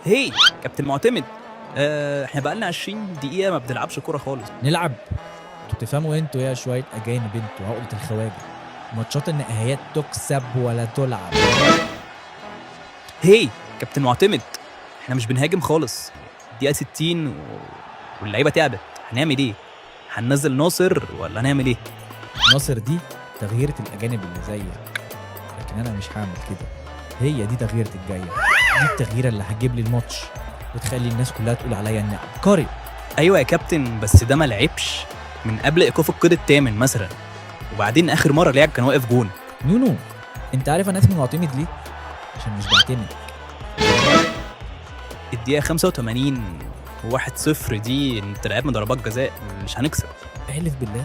هي كابتن معتمد. احنا بقالنا 20 دقيقة ما بنلعبش كورة خالص. نلعب؟ انتوا بتفهموا انتوا يا شوية اجانب، انتوا عقده الخواجه. ماتشات النهائيات تكسب ولا تلعب. هي كابتن معتمد، احنا مش بنهاجم خالص. الدقيقة 60 واللعيبة تعبت. هنعمل ايه؟ هننزل ناصر ولا هنعمل ايه؟ ناصر دي تغييرة الاجانب اللي زيك، لكن انا مش هعمل كده. هي دي تغييرة الجاية، دي التغييره اللي هتجيب لي الماتش وتخلي الناس كلها تقول عليا اني عبقري. ايوه يا كابتن، بس ده ما لعبش من قبل ايقاف القيد الثامن مثلا، وبعدين اخر مرة لعب كان واقف جون. نونو، انت عارف انا اسمي معتمد ليه؟ عشان مش بعتمد. الدقيقة 85 1-0، دي انت لعبنا ضربات جزاء، مش هنكسب. احلف بالله.